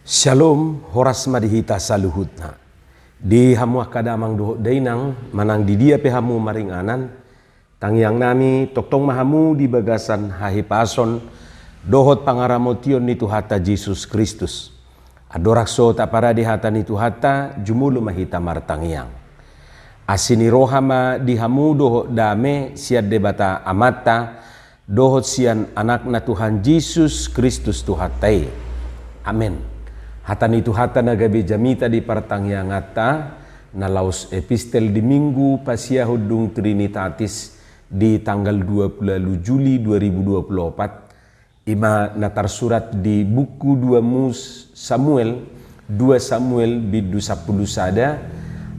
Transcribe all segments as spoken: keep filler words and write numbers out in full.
Syalom, horas ma di hita saluhutna. Di hamu angka damang dohot dainang, manang di dia pe hamu maringanan, tangiang nami tongtong ma hamu di bagasan hahipason dohot pangaramotion ni Tuhanta Jesus Kristus. Andorang so taparade hata ni Tuhanta, jumolo ma hita martangiang. Asi ni roha ma di hamu dohot dame sian Debata Amanta, dohot sian Anakna Tuhan Jesus Kristus Tuhanta i. Amen. Hata ni Tuhanta na gabe jamita di partangianganta, na laos epistel di Minggu pasiahon dung Trinitatis di tanggal dua puluh Juli dua ribu dua puluh opat, ima na tarsurat di buku dua Mus Samuel, dua Samuel bindu sampulu sada,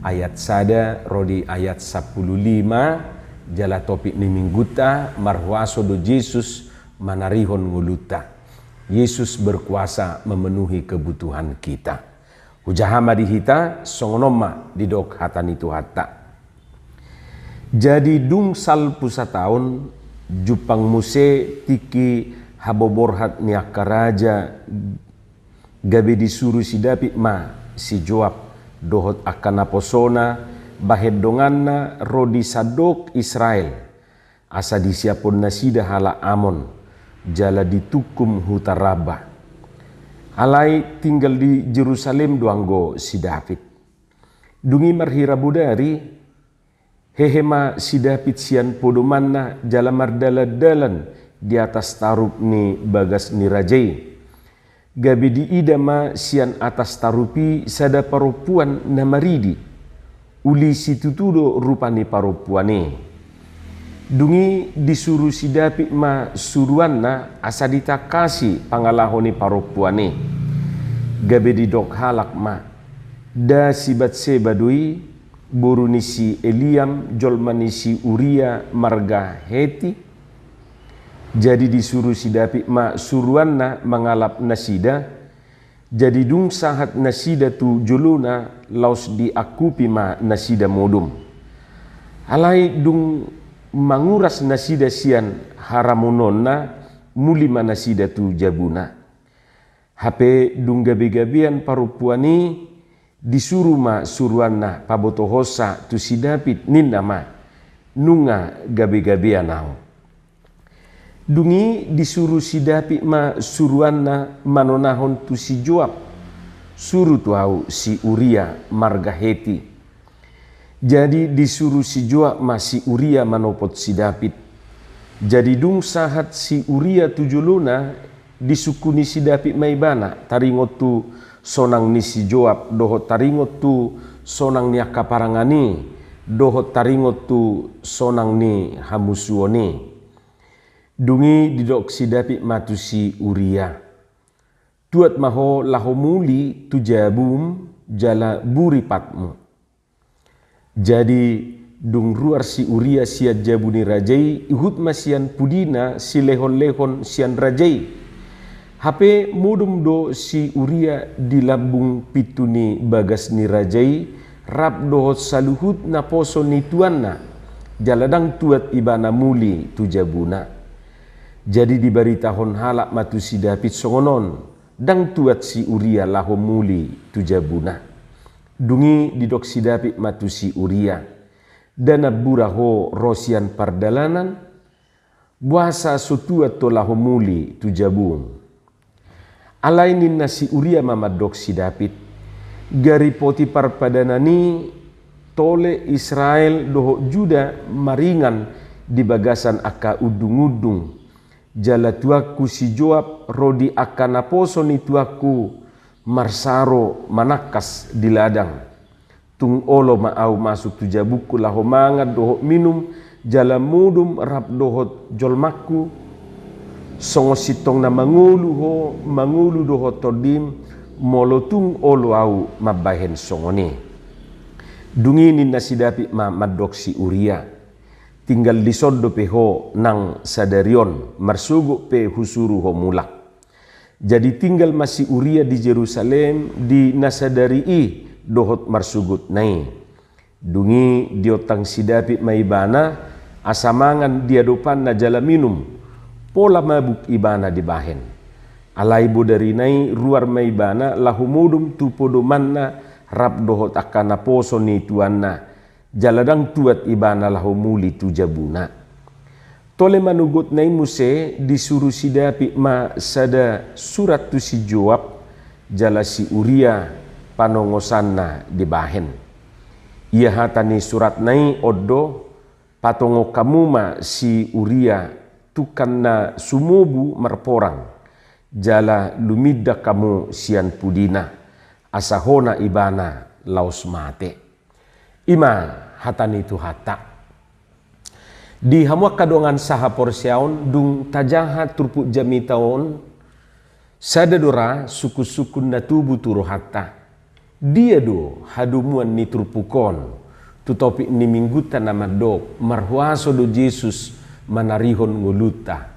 ayat sada ro di ayat sampulu lima, jala topik ni minggunta, marhuaso do Jesus manarihon ngolunta. Yesus berkuasa memenuhi kebutuhan kita. Hujaha ma di hita, songon on ma didok hata ni Tuhanta. Jadi dung salpu sataon, jumpang muse tingki haboborhat ni angka raja, gabe disuru si David ma si Joab dohot angka naposona bahen donganna ro di sandok Israel, asa disiaphon nasida halak Amon, jala ditungkum huta Raba. Alai tinggal di Jerusalem do anggo si David. Dung i marhira bodari, hehe ma si David sian podomanna jala mardalandalan di atas tarup ni bagas ni raja i. Gabe diida ma sian atas tarup i sada parompuan na maridi. Uli situtu do rupa ni parompuan i. Dung i disuru si David ma suruanna asa ditangkasi pangalaho ni parompuan i. Gabe didok halak ma, nda si Batseba do i, boru ni si Eliam, jolma ni si Uria marga Heti? Jadi disuru si David ma suruanna mangalap nasida. Jadi dung sahat nasida tu jolona, laos diangkupi ma nasida modom. Alai dung manguras nasida sian haramunonna, muli ma nasida tu jabuna. Hape dung gabegabean parompuan i, disuru ma suruanna pabotohonsa tu si David, ninna ma, nunga gabegabean ahu. Dung i disuru si David ma suruanna manonahon tu si Joab, suru tu ahu si Uria marga Heti. Jadi disuru si Joab ma si Uria manopot si David. Jadi dung sahat si Uria tu jolona, disungkuni si David ma ibana, taringot tu sonang ni si Joab, dohot taringot tu sonang ni angka parangan i, dohot taringot tu sonang ni hamusuon i. Dung i didok si David ma tu si Uria, tuat ma ho laho muli tu jabum jala buri patmu. Jadi dung ruar si Uria sian jabu ni raja i, ihut ma sian pudina silehonlehon sian raja i. Hape modom do si Uria di lambung pintu ni bagas ni raja i, rap dohot saluhut naposo ni tuanna, jala ndang tuat ibana muli tu jabuna. Jadi dibaritahon halak ma tu si David songon on, ndang tuat si Uria laho muli tu jabuna. Dung i didok si David ma tu si Uria, nda nambura ho ro sian pardalanan? Boasa so tuat ho laho muli tu jabum? Alai ninna si Uria ma mandok si David, gari poti parpadanan i, tole Israel dohot Juda maringan di bagasan angka undungundung. Jala tuanku si Joab ro di angka naposo ni tuanku marsaro manangkas di ladang. Tung olo ma ahu masuk tu jabungku laho mangan dohot minum, jala modom rap dohot jolmangku? Songon sintong na mangolu ho, mangolu dohot tondim, molo tung olo ahu mambahen songon i. Dung i ninna si David ma mandok si Uria, tinggal dison dope ho nang sadari on, marsogot pe husuru ho mulak. Jadi tinggal ma si Uria di Jerusalem di na sadari i dohot marsogotna i. Dung i diontang si David ma ibana, asa mangan di adopanna jala minum, pola mabuk ibana dibahen. Alai bodarina i ruar ma ibana laho modom tu podomanna rap dohot angka naposo ni tuanna, jala ndang tuat ibana laho muli tu jabuna. Tole manogotna i muse disuru si David ma sada surat tu si Joab, jala si Uria panongosanna dibahen. Ia hata ni suratna i on do, patongon hamu ma si Uria tungkan na sumobu marporang, jala luminda hamu sian pudina, asa hona ibana laos mate. I ma hata ni Tuhanta. Di hamu angka dongan sahaporseaon, dung tajaha turpuk jamita on, sada do ra sungkun-sungkun na tubu tu rohanta. Dia do hadomuan ni turpuk on tu topik ni minggunta na mandok, marhuaso do Jesus manarihon ngolunta.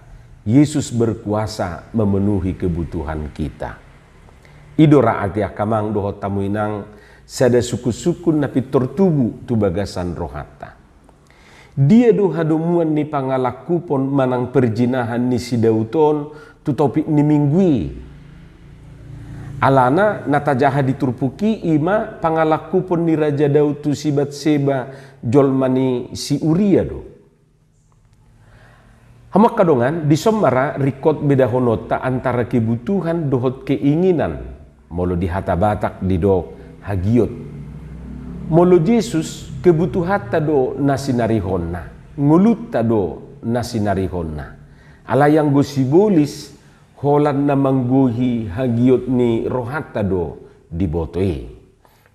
Yesus berkuasa memenuhi kebutuhan kita. I do ra ate angka amang dohot hamu inang sada sungkun-sungkun na pintor tubu tu bagasan rohanta. Dia do hadomuan ni pangalangkupon manang perjinahan ni si Daud on tu topik ni minggu i? Alana na tajaha di turpuk i i ma pangalangkupon ni Raja Daud tu si Batseba, jolma ni si Uria do. Hamu angka dongan, dison ma ra ringkot bedahononta antara kebutuhan dohot keinginan. Molo di hata Batak didok hagiot. Molo Jesus, kebutuhanta do na sinarihonna, ngolunta do na sinarihonna. Alai anggo sibolis, holan na manggohi hagiot ni rohanta do diboto i.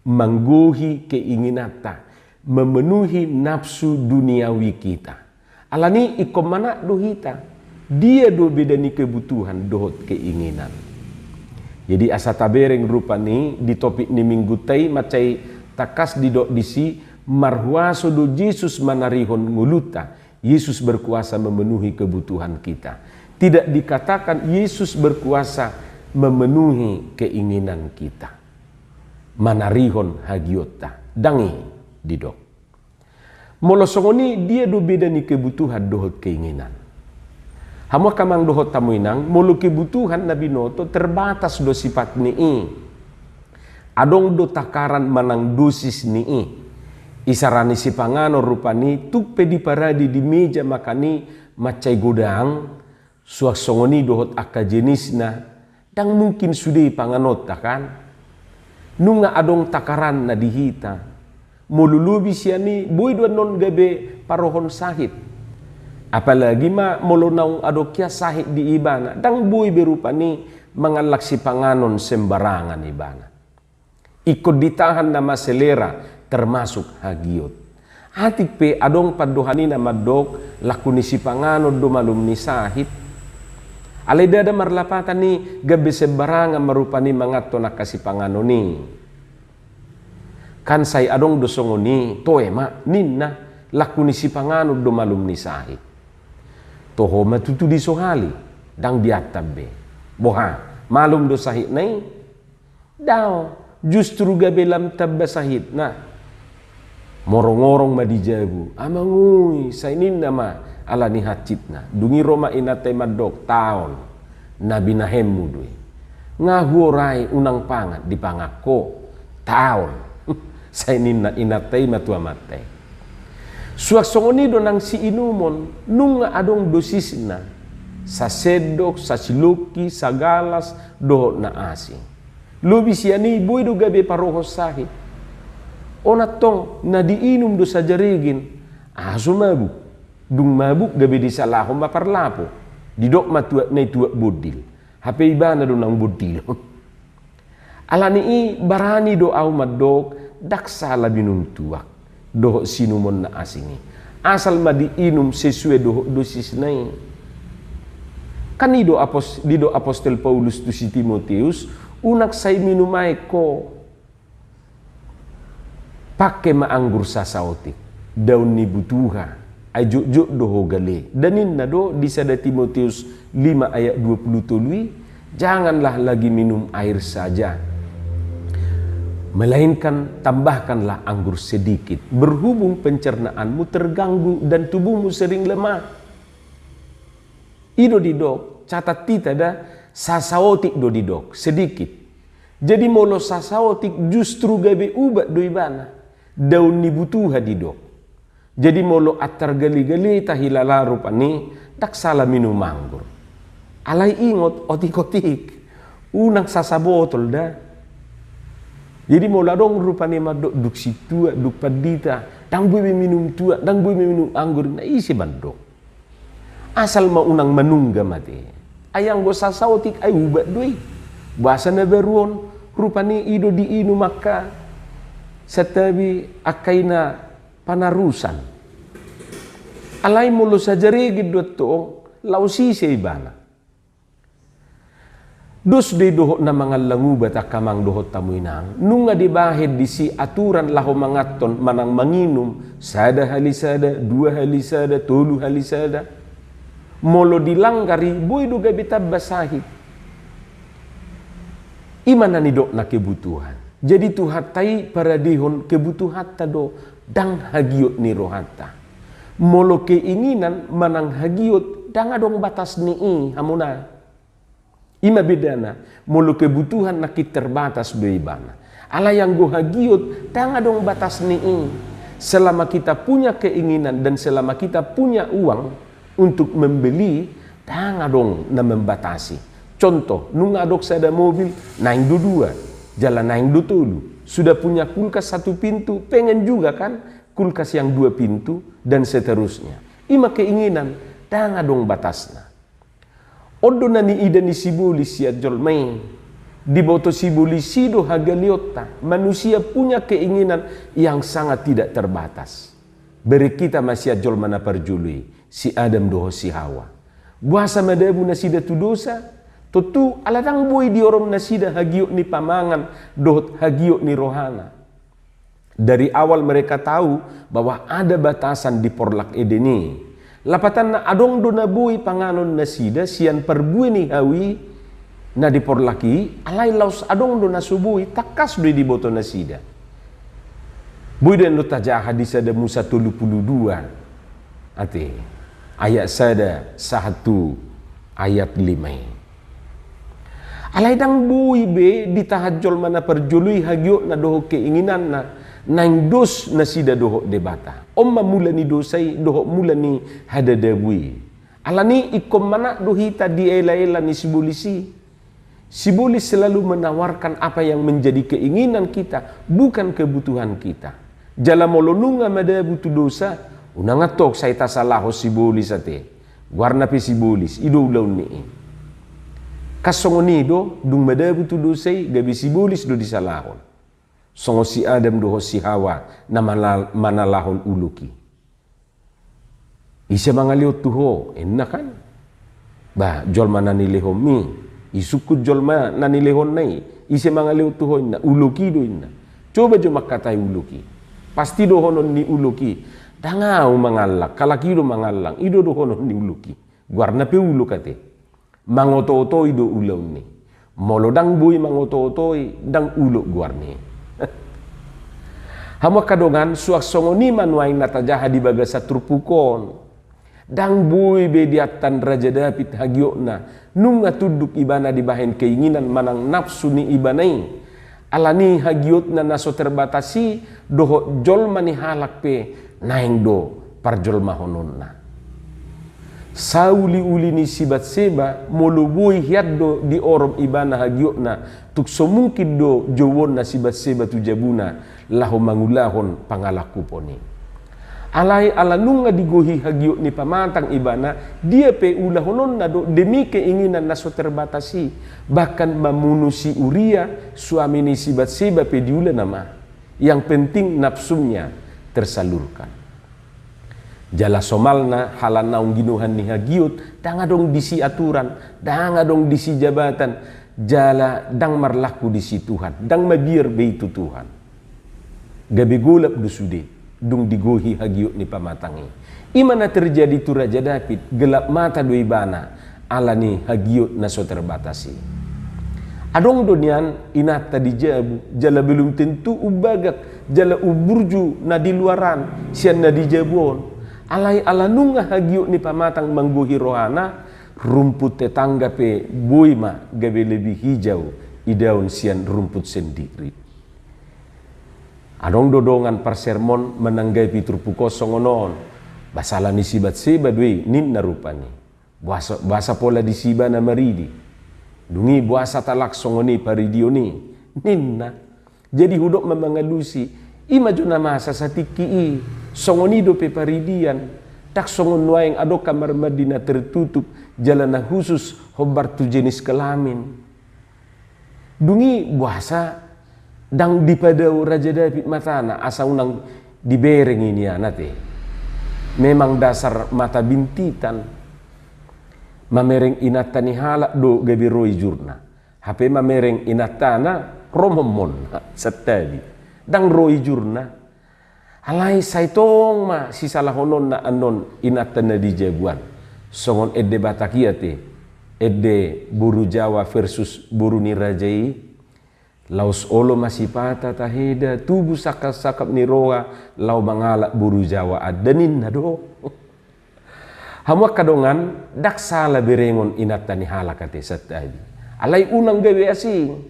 Manggohi keinginanta, memenuhi nafsu duniawi kita. Alani ingkon manat do hita, dia do beda ni kebutuhan dohot keinginan. Jadi asa tabereng rupani di topik ni minggunta i mansai tangkas didok disi, marhuaso do Jesus manarihon ngolunta. Yesus berkuasa memenuhi kebutuhan kita. Tidak dikatakan Yesus berkuasa memenuhi keinginan kita. Manarihon hagiotta. Ndang i didok. Molo songon i, dia do beda ni kebutuhan dohot keinginan? Hamu angka amang dohot hamu inang, molo kebutuhan na binoto terbatas do sipat ni i. Adong do takaran manang dosis ni i. Isarani sipanganon rupani tung pe diparade di meja makan i mansai godang, suang songon i dohot angka jenisna, ndang mungkin sude panganonta kan? Nunga adong takaranna di hita. Molo lobi sian i, boi do annon gabe parohon sahit. Apalagi ma molo naung adong hian sahit di ibana, ndang boi be rupani mangallang sipanganon sembarangan ibana. Ingkon ditahan nama selera, termasuk hagiot. Atik pe adong pandohan i na mandok, langku ni sipanganon do malum ni sahit. Alai ndada marlapatan i gabe sembarangan ma rupani manganhon angka sipanganon i. Kan sai adong do songon i, toe ma ninna, langku ni sipanganon do malum ni sahit. Toho ma tutu disohali, ndang diantam be. Boha, malum do sahitna i? Daong, justru gabe lam tamba sahitna. Morongorong ma di jabu, amang ui, sai ninna ma ala ni hansitna. Dung i ro ma inanta i mandok, taon, na binahenmu do i. Nga huorai unang pangan, dipangan ho. Taon, sai ninna inanta i ma tu amanta i. Suang songon i do nang siinumon, nunga adong dosisna. Sasendok, sasilongki, sagalas, dohot na asing. Lobi sian i boi do gabe parohon sahit. On antong na diinum do sajarigin, aha so mabuk. Dung mabuk gabe disalahon ma parlapo. Didok ma tuak na i tuak bondil. Hape ibana do nang bondil. Ala ni i barani do ahu mandok, ndang sala minum tuak dohot siinumon na asing i. Asal ma diinum sesuai dohot dosisna i. Kan i do apos-, didok apostel Paulus tu si Timoteus, unang sai minum aek ho. Pangke ma anggur sasaotik, daun ni butuha, ai jotjot do ho gale. Nda ninna do di sada Timoteus lima ayat dua puluh tolu i, janganlah lagi minum air saja, melainkan tambahkanlah anggur sedikit, berhubung pencernaanmu terganggu dan tubuhmu sering lemah. I do didok, catat hita da, Sasaotik do didok, sedikit. Jadi molo sasaotik justru gabe ubat do ibana. Daun ni butuha didok. Jadi molo antar gale-galeta hilala rupani, ndang sala minum anggur. Alai ingot, otik-otik, unang sasabotol da. Jadi molo adong rupani mandok, dung sintua, dung pandita, ndang boi be minum tua, ndang boi be minum anggur, na ise mandok? Asal ma unang manunggam ate. Ai anggo sasaotik ai ubat do i. Boasa na baru on, rupani i do diinum angka santabi, angka ina panarusan. Alai molo sajaregit do antong, laos ise ibana? Dos do i dohot na mangallang ubat angka amang dohot hamu inang, nunga dibahen disi aturan laho manganhon manang manginum, sada hali sada, dua hali sada, tolu hali sada. Molo dilanggar i, boi do gabe tamba sahit. I ma na nidokna kebutuhan. Jadi Tuhanta i paradehon kebutuhanta do, ndang hagiot ni rohanta. Molo keinginan manang hagiot, ndang adong batas ni i, hamuna. I ma bedana, molo kebutuhan nangkin terbatas do ibana. Alai anggo hagiot, ndang adong batas ni i. Selama kita punya keinginan dan selama kita punya uang untuk membeli, ndang adong na membatasi. Contoh, nunga adong sada mobil, naeng do dua, jala naeng do tolu. Sudah punya kulkas satu pintu, pengen juga kan kulkas yang dua pintu, dan seterusnya. I ma keinginan, ndang adong batasna. On do na niida ni sibolis sian jolma i. Diboto sibolis i do hagaleonta. Manusia punya keinginan yang sangat tidak terbatas. Bereng hita ma sian jolma na parjolo i, si Adam dohot si Hawa. Boasa madabu nasida tu dosa? Tontu ala ndang boi diorom nasida hagiot ni pamangan dohot hagiot ni rohana. Dari awal mereka tahu bahwa ada batasan di porlak Eden i. Lapatanna, adong do na boi panganon nasida sian parbue ni hau i na di porlak i, alai laos adong do na so boi, tangkas do i diboto nasida. Boi do annon tajaha di Sada Musa tolu pulu dua, ate, ayat sada sahat tu ayat lima i. Alai ndang boi be ditahan jolma na parjolo i hagiotna dohot keinginanna, naeng dos nasida dohot Debata. On ma mula ni dosa i dohot mula ni hadadabu i. Alani i ingkon manat do hita di ela-ela ni sibolis i. Sibolis selalu menawarkan apa yang menjadi keinginan kita, bukan kebutuhan kita. Jala molo nunga madabu tu dosa, unang antong sai tasalahon sibolis ate. Goarna pe sibolis, i do ulaon ni i. Kan songon i do, dung madabu tu dosa i, gabe sibolis do disalahon. Songon si Adam dohot si Hawa na mana-, manalahon ulok i. Ise mangalehon tu ho, inna kan? Bah, jolma na nilehonmi, isungkun jolma na nilehonna i. Ise mangalehon tu ho, inna, ulok i do, inna. Coba jo mangkatai ulok i. Pasti dohonon ni ulok i, ndang au mangallang, halak i do mangallang, i do dohonon ni ulok i. Goarna pe ulok ate. Mangoto-otoi do ulaon ni. Molo ndang boi mangoto-otoi, ndang ulok goarna i. Hamu angka dongan, suang songon i ma nuaeng na tajaha di bagasan turpuk on. Ndang boi be diantan Raja Daud hagiotna, nunga tunduk ibana dibahen keinginan manang nafsu ni ibana i. Alani hagiotna na so terbatas i, dohot jolma ni halak pe naeng do parjolmahononna. Sauli-uli ni si Batseba, molo boi hian do diorom ibana hagiotna, tung so mungkin do jouonna si Batseba tu jabuna, laho mangulahon pangalangkupon i. Alai ala nunga digohi hagiot ni pamatang ibana, dia pe ulahononna do demi keinginan na so terbatas i, bahkan mamunu si Uria, suami ni si Batseba pe diula nama. Yang penting nafsunya tersalurkan. Jala somalna, halak naung ginohan ni hagiot, ndang adong disi aturan, ndang adong disi jabatan, jala ndang marlaku disi Tuhan, ndang mabiar be i tu Tuhan. Gabe golap do sude, dung digohi hagiot ni pamatang i. I ma na terjadi tu Raja Daud, gelap mata do ibana, alani hagiot na so terbatas i. Adong do nian inanta di jabu, jala belum tentu umbagak, jala umburju na di luaran, sian na di jabu on. Alai ala nunga hagiot ni pamatang manggohi rohana, Rumput tetangga pe boi ma gabe lebih hijau idaon sian rumput sendiri. Adong do dongan parsermon mananggapi turpuk on songon on. Ba sala ni si Batseba do i, ninna rupani. Boasa, boasa pola disi ibana maridi? Dung i boasa talak songon i paridion i? Ninna. Jadi hudok ma mangalusi, i ma jo na masa satingki i, songon i dope paridian, ndang songon nuaeng adong kamar mandi na tertutup, jala na khusus hombar tu jenis kelamin. Dung i boasa ndang dipadao Raja David matana asa unang dibereng i nian ate. Memang dasar mata bintitan. Mamereng inanta ni halak do gabe ro ijurna. Hape mamereng inantana ro momon, santabi. Ndang ro ijurna. Alai sai tong ma sisalahononna annon inanta na di jabu an. Songon ende Batak i ate, ende boru Jawa versus boru ni raja i. Laos olo ma sipata taheda, tubu sangkap-sangkap ni roha, laho mangalap boru Jawa an, ninna do. Hamu angka dongan, ndang sala berengon inanta ni halak ate, santabi. Alai unang gabe asing.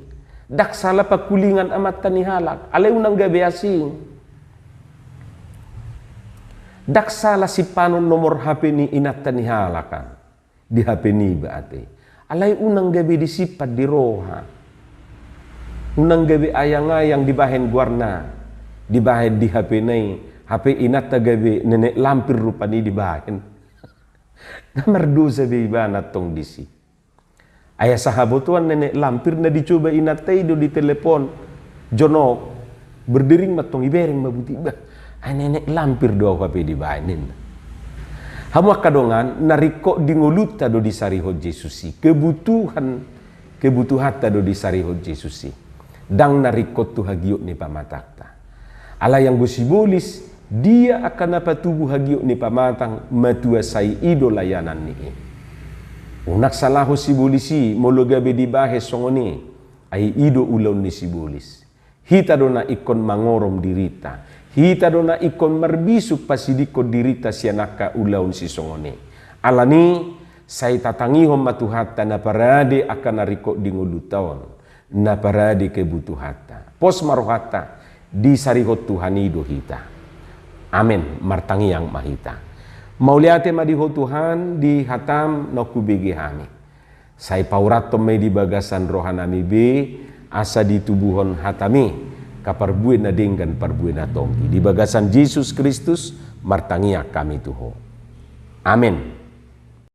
Ndang sala pangkulingan amanta ni halak, alai unang gabe asing. Ndang sala simpanon nomor H P ni inanta ni halak an di H P niba ate. Alai unang gabe disimpan di roha. Unang gabe ayang-ayang dibahen goarna, dibahen di H P na i, H P inanta gabe Nenek Lampir rupani dibahen. Na mardosa be ibana tong disi. Ai asa habotoan Nenek Lampir na dicoba inanta i do ditelepon. Jonok, berdering ma tong, ibereng ma buti, bah. Ai Nenek Lampir do au H P dibahen, ninna. Hamu angka dongan, na ringkot di ngolunta do disarihon Jesus i. Kebutuhan, kebutuhanta do disarihon Jesus i. Ndang na ringkot tu hagiot ni pamatangta. Alai anggo sibolis, dia angka na patubu hagiot ni pamatang, matua sai i do layanan ni i. Unang salahon sibolis i molo gabe dibahen songon i, ai i do ulaon ni sibolis. Hita do na ingkon mangorom dirinta. Hita do na ingkon marbisuk pasidingkon dirinta sian angka ulaon sisongon i. Alani, sai tatangihon ma Tuhanta na parade angka na ringkot di ngolunta on, na parade kebutuhanta. Pos ma rohanta, disarihon Tuhan i do hita. Amen. Martangiang ma hita. Mauliate ma di Ho Tuhan, di hataM naung hubege hami. Sai paurathon ma i di bagasan rohanami be, asa ditubuhon hataMi angka parbue na denggan, parbue na tonggi. Di bagasan Jesus Kristus martangiang hami tu Ho. Amen.